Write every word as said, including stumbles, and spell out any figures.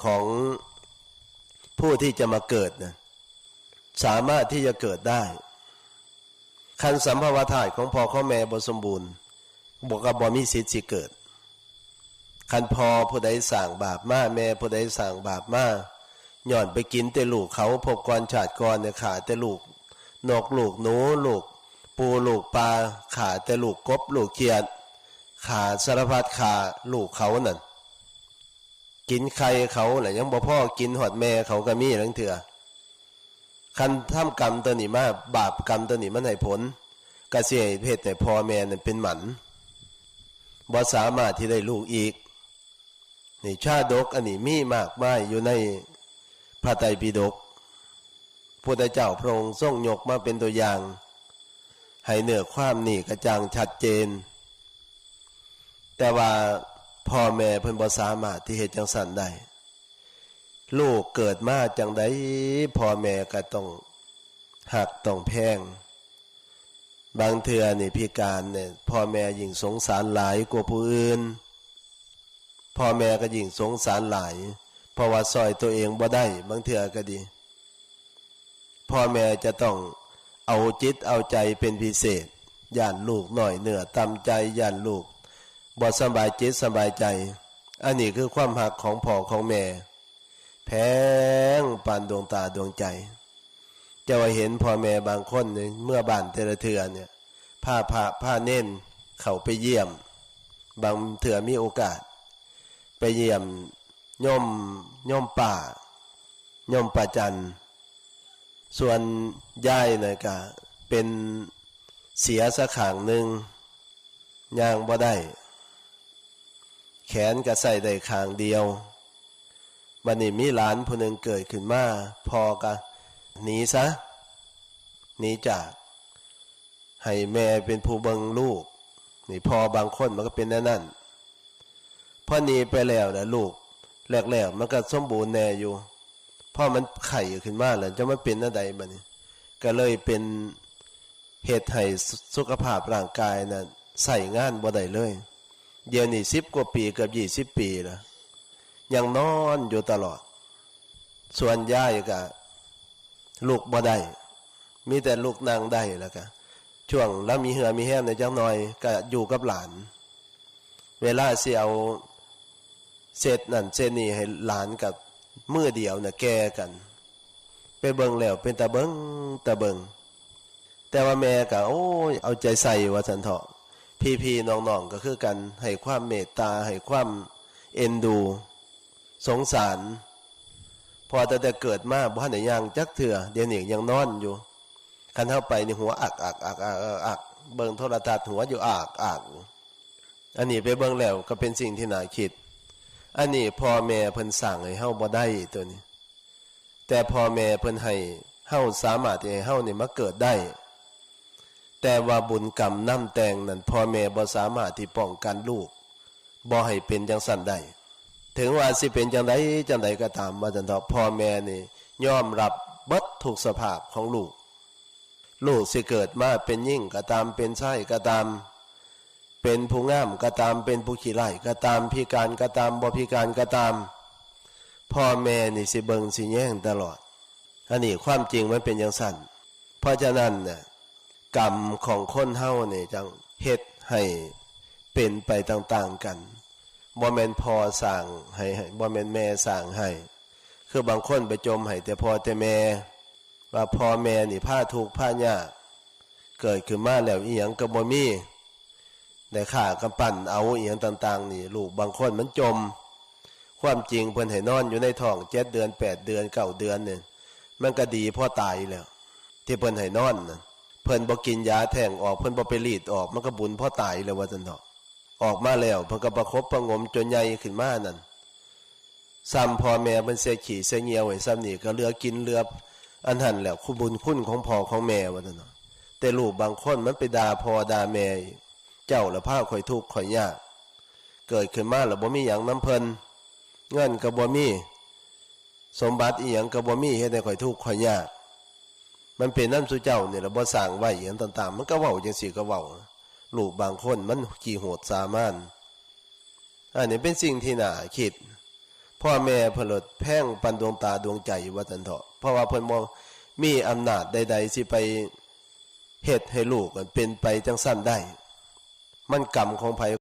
ของผู้ที่จะมาเกิดนะสามารถที่จะเกิดได้ คันสัมภวธาตุของพ่อของแม่บ่สมบูรณ์บ่ก็บ่มีสิทธิ์สิเกิด คันพ่อผู้ใดสร้างบาปมาแม่ผู้ใดสร้างบาปมาย้อนไปกินแต่ลูกเขา พบก่อนชาติก่อนเนี่ยฆ่าแต่ลูกนกลูกหนูลูกปูลูกปลาฆ่าแต่ลูกกบลูกเขียดฆ่าสารพัดฆ่าลูกเขานั่น กินไข่เขาแหละยังบ่พอกินฮอดแม่เขาก็มีลางเทื่อ คันทำกรรมตัวนี้มาบาปกรรมตัวนี้มันให้ผลก็สิให้เฮ็ดให้พ่อแม่นั่นเป็นหมันบ่สามารถที่ได้ลูกอีก นี่ชาดกอันนี้มีมากมายอยู่ในพระไตรปิฎก พุทธเจ้าพระองค์ทรงยกมาเป็นตัวอย่าง ให้เนื้อความนี่กระจ่างชัดเจน แต่ว่าพ่อแม่เพิ่นบ่สามารถที่เฮ็ดจังซั่นได้ ลูกเกิดมาจังใดพ่อแม่ก็ต้องฮักต้องแพง บางเทื่อนี่พิการเนี่ยพ่อแม่ยิ่งสงสารหลายกว่าผู้อื่น พ่อแม่ก็ยิ่งสงสารหลาย เพราะว่าซ่อยตัวเองบ่ได้ บางเทื่อก็ดี พ่อแม่จะต้องเอาจิตเอาใจเป็นพิเศษ ย้านลูกน้อยเนื้อต่ำใจ ย้านลูกบ่สบายจิตสบายใจ อันนี้คือความฮักของพ่อของแม่ แพงปานดวงตาดวงใจ จะว่าเห็นพ่อแม่บางคนเนี่ยเมือบ้านแต่ละเทื่อเนี่ย พาพระพาเณรเข้าไปเยี่ยม บางเทื่อมีโอกาส ไปเยี่ยมโยม โยมป้า โยมป้าจัน ส่วนยายน่ะก็เป็นเสียซะข้างหนึ่ง ย่างบ่ได้ แขนก็ใช้ได้ข้างเดียว บัดนี้มีหลานผู้หนึ่งเกิดขึ้นมา พ่อก็หนีซะ หนีจาก ให้แม่เป็นผู้เบิ่งลูก นี่พ่อบางคนมันก็เป็นแนวนั้น พอหนีไปแล้วนะลูก แรกๆมันก็สมบูรณ์แน่อยู่ พอมันไข้ขึ้นมาแล้ว จะมันเป็นแนวใดบัดนี้ ก็เลยเป็นเหตุให้สุขภาพร่างกายนะใช้งานบ่ได้เลย เดี๋ยวนี้สิบกว่าปี เกือบยี่สิบปีแล้ว ยังนอนอยู่ตลอด ส่วนยายก็ลุกบ่ได้ มีแต่ลุกนั่งได้ แล้วก็ช่วงลาวมีเหื่อมีแฮงในจักหน่อยก็อยู่กับหลาน เวลาสิเอาเช็ดนั่นเช็ดนี่ให้หลานกับมือเดียวน่ะแก่กัน ไปเบิ่งแล้วเป็นตาเบิ่งตาเบิ่ง แต่ว่าแม่ก็ โอ้ย เอาใจใส่ว่าซั่นเถาะ พี่ๆน้องๆก็คือกัน ให้ความเมตตา ให้ความเอ็นดู สงสาร พอตั้งแต่เกิดมาบ่ทันได้ย่างจักเทื่อ เดี๋ยวนี้ยังนอนอยู่ คันเฮาไปนี่หัวอักอักอักอักอักอัก เบิ่งโทรทัศน์หัวอยู่อักอัก อันนี้ไปเบิ่งแล้วก็เป็นสิ่งที่น่าคิด อันนี้พ่อแม่เพิ่นสร้างให้เฮาบ่ได้ตัวนี้ แต่พ่อแม่เพิ่นให้เฮาสามารถที่ให้เฮานี่มาเกิดได้ แต่ว่าบุญกรรมนำแต่งนั้นพ่อแม่บ่สามารถที่ป้องกันลูกบ่ให้เป็นจังซั่นได้ ถึงว่าสิเป็นจังใดจังใดก็ตาม ว่าซั่นเถาะ พ่อแม่นี่ยอมรับเบิดทุกสภาพของลูก ลูกสิเกิดมาเป็นหญิงก็ตาม เป็นชายก็ตาม เป็นผู้งามก็ตาม เป็นผู้ขี้ร้ายก็ตาม พิการก็ตาม บ่พิการก็ตาม พ่อแม่นี่สิเบิ่งสิแยงตลอด อันนี้ความจริงมันเป็นจังซั่น เพราะฉะนั้นน่ะ กรรมของคนเฮานี่จั่งเฮ็ดให้เป็นไปต่างๆกัน บ่แม่นพ่อสร้างให้ ให้ บ่แม่นแม่สร้างให้ คือบางคนไปจ่มให้แต่พ่อแต่แม่ ว่าพ่อแม่นี่พาทุกข์พายาก เกิดขึ้นมาแล้วอิหยังก็บ่มี ได้ฆ่ากำปั้นเอาอิหยังต่างๆนี่ ลูกบางคนมันจ่ม ความจริงเพิ่นให้นอนอยู่ในท้องเจ็ดเดือน แปดเดือน เก้าเดือนเนี่ย มันก็ดีพอตายแล้ว ที่เพิ่นให้นอนน่ะ เพิ่นบ่กินยาแท้งออก เพิ่นบ่ไปรีดออก มันก็บุญพอตายแล้วว่าซั่นเถาะ ออกมาแล้วเพิ่นก็ประคบประหงมจนใหญ่ขึ้นมานั่น ซ้ำพ่อแม่เพิ่นเสียขี้เสียเยี่ยวให้ซ้ำนี่ก็เหลือกินเหลืออันนั้นแหละ คุณบุญคุณของพ่อของแม่ว่าซั่นเนาะ แต่ลูกบางคนมันไปด่าพ่อด่าแม่อีก เจ้าละพาข้อยทุกข์ข้อยยาก เกิดขึ้นมาแล้วบ่มีหยังนำเพิ่น เงินก็บ่มี สมบัติอีหยังก็บ่มี เฮ็ดให้ข้อยทุกข์ข้อยยาก มันเป็นนำซุเจ้านี่ล่ะ บ่สร้างไว้อีหยังต่างๆ มันก็เว้าจังซี่ก็เว้า ลูกบางคนมันขี้โหดสามาน อันนี้เป็นสิ่งที่น่าคิด พ พ่อแม่เพิ่นโลดแพงปานดวงตาดวงใจว่าซั่นเถาะ เพราะว่าเพิ่นบ่มีอำนาจใดๆสิไปเฮ็ดให้ลูกมันเป็นไปจั่งซั้นได้ มันกรรมของไผ